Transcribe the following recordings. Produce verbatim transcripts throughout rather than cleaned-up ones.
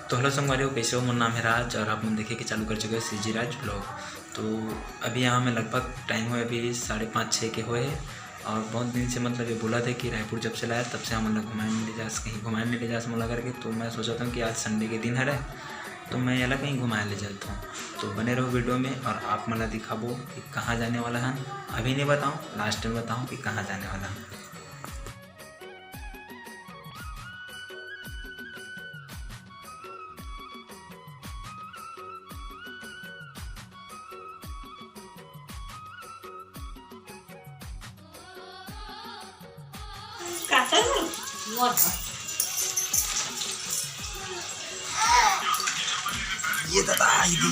तो hello संगवारी हो, कैसे हो? मोर नाम है राज और आप मन देखे के चालू कर चुके हो CG Raj vlog। तो अभी यहाँ मैं लगभग time होए अभी साढ़े पाँच, छः के होए हे और बहुत दिन से मतलब ये बोलत हे कि रायपुर जब से लाया तब से हमन ला घुमाए नहीं ले जास, कहीं घुमाए नहीं ले जास मोला करके। तो मैं सोचत हँव कि आज Sunday के दिन हरे तो मैं एला कहीं घुमाए ले चलत हँव। तो बने रहो video में और आप मन ला दिखाबो कि कहाँ जाने वाला हन। अभी नहीं बताओ, last में बताओ कि कहाँ जाने वाला हन। ये दादा, ये दे।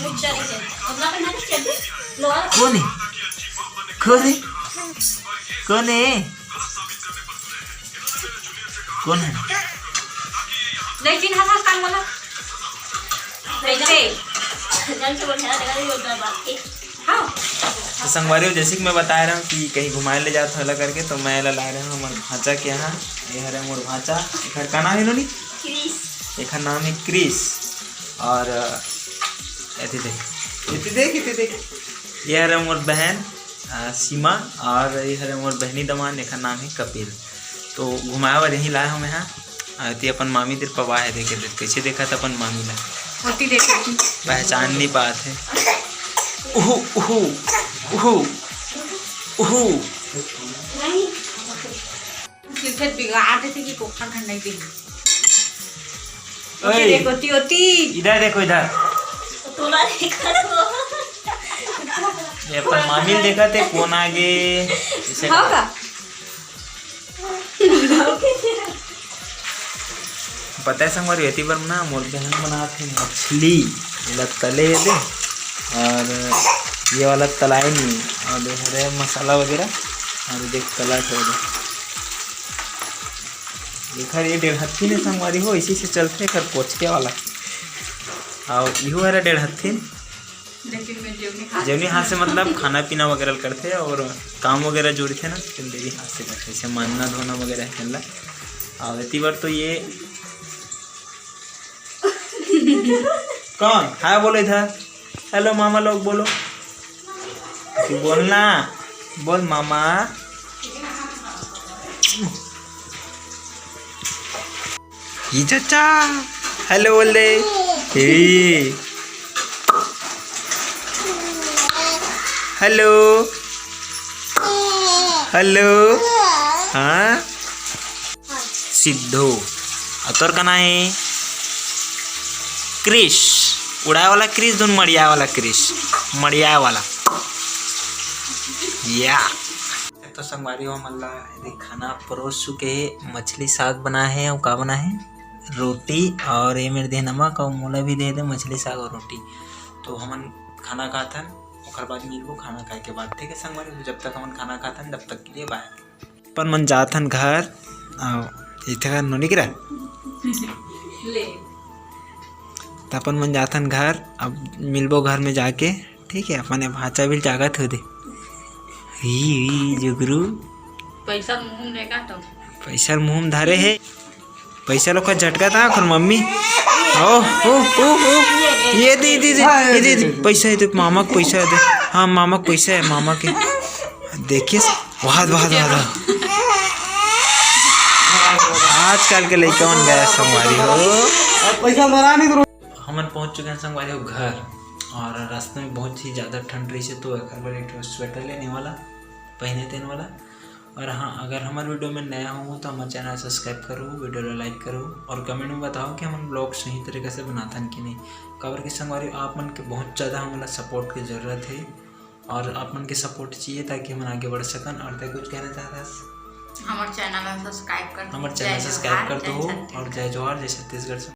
कौन है? कौन है? कौन है? कौन है? नहीं चिन्हा था कान वाला। ऐसे। जन से बोल, ध्यान देगा, नहीं होता बात। हाँ। तो संगवारी हो, जैसे कि मैं बताए रहा हूँ कि कहीं घुमाए ले जात हला करके, तो मैं एला लाए रहा हूँ हमर भांचा के यहाँ। ये हरे मोर भांचा, एखर का नाम है नोनी? क्रिस। एखर नाम है क्रिस। और, अ, एती देख, एती देख, एती देख। ये हरे मोर बहन, अ, सीमा, और ये हरे मोर बहनी दमान, एखर नाम है कपिल। तो घुमाए बर यहीं लाए हँव मैं हा। अ, एती अपन मामी दे पवा हे, देखे देख, कैसे देखत अपन मामी ला। ओती देख, ओती। पहचान नहीं पात हे। उहू, उहू, उहू, उहू। सिर से बिगाड़ देथे कि कोखा घर नहीं दे। ओए। ओती देख, ओती, ओती। इधर देखो, इधर। तोला देखा तो। ये अपन मामी ल देखत हे, कौन आगे? इसे हाँ का? पता है संगवारी, एती बर ना मोर बहन बनात हे मछली, एला तले हे दे, और ये वाला तलाए नहीं, और ये हरे मसाला वगैरह, और देख तला छोड़ दे। एखर ये डेढ़ हत्थी ने संगवारी हो, इसी से चलथे एखर कोचके वाला। और इहू हरे डेढ़ हत्थी। लेकिन मैं जेवनी हाथ जेवनी हाथ से मतलब खाना पीना वगैरह करथे और काम वगैरह जोड़थे ना, तो देवी हाथ से करथे, जैसे मांजना धोना वगैरह है ला। और एती बार तो ये कौन? हाय बोलो इधर, हेलो मामा लोग बोलो, तू बोलना, बोल मामा। ये चाचा, हेलो बोल दे। हे। हेलो। हेलो। हाँ? सिद्धू। और तोर का नाम है? क्रिश। उड़ाए वाला क्रिश, धुन मड़ियाए वाला क्रिश। मड़ियाए वाला। या। तो संगवारी हो, हमन ला एदे खाना परोस चुके हे, मछली साग बना हे अउ का बना हे, रोटी, और ये मेर दे नमक, अउ मोला भी दे दे मछली साग और रोटी। तो हमन खाना खाथन, ओकर बाद मिलबो खाना खाए के बाद, ठीक है संगवारी हो? जब तक हमन खाना खाथन, तब तक के लिए बाय। अपन मन जाथन घर, अउ इथे घर नोनी करा। ले। त अपन मन जाथन घर, अब मिलबो घर में जाके। ठीक है, अपने भांचा भी जागत हो दे। ही, ही, जुगरू। पैसा मुंह में का तो? पैसा मुंह में धरे हे। पैसा लोग का झटका था, ओकर मम्मी। ओ, ओ, ओ, ओ। ये दे, दे, दे, ये दे, दे। पैसा है, दे, मामा को पैसा है, दे। हाँ, मामा को पैसा है, मामा के। देखिए, वाह, वाह, वाह, वाह। आजकल के लइका मन गया संगवारी हो। अब पैसा धरा नहीं तो हमन पहुंच चुके हैं संगवारी हो घर, और रास्ते में बहुत ही ज़्यादा ठंड रही से, तो एकर बर एक ठो स्वेटर लेने वाला, पहने तेन वाला। और हाँ, अगर हमारे वीडियो में नया हो तो हमारे चैनल सब्सक्राइब करो, वीडियो ला लाइक करो और कमेंट में बताओ कि हमन ब्लॉग सही तरीका से बनाथन कि नहीं। काबर कि संगवारी आप मन के बहुत ज़्यादा हमला सपोर्ट की ज़रूरत है, और आप मन के सपोर्ट चाहिए ताकि हमन आगे बढ़ सकन। और तय कुछ कहना चाहता है? हमारे चैनल ला सब्सक्राइब कर दो। हमारे चैनल जय सब्सक्राइब जोहार, कर जय दो छत्तीसगढ़। और जय जोहार, जय छत्तीसगढ़।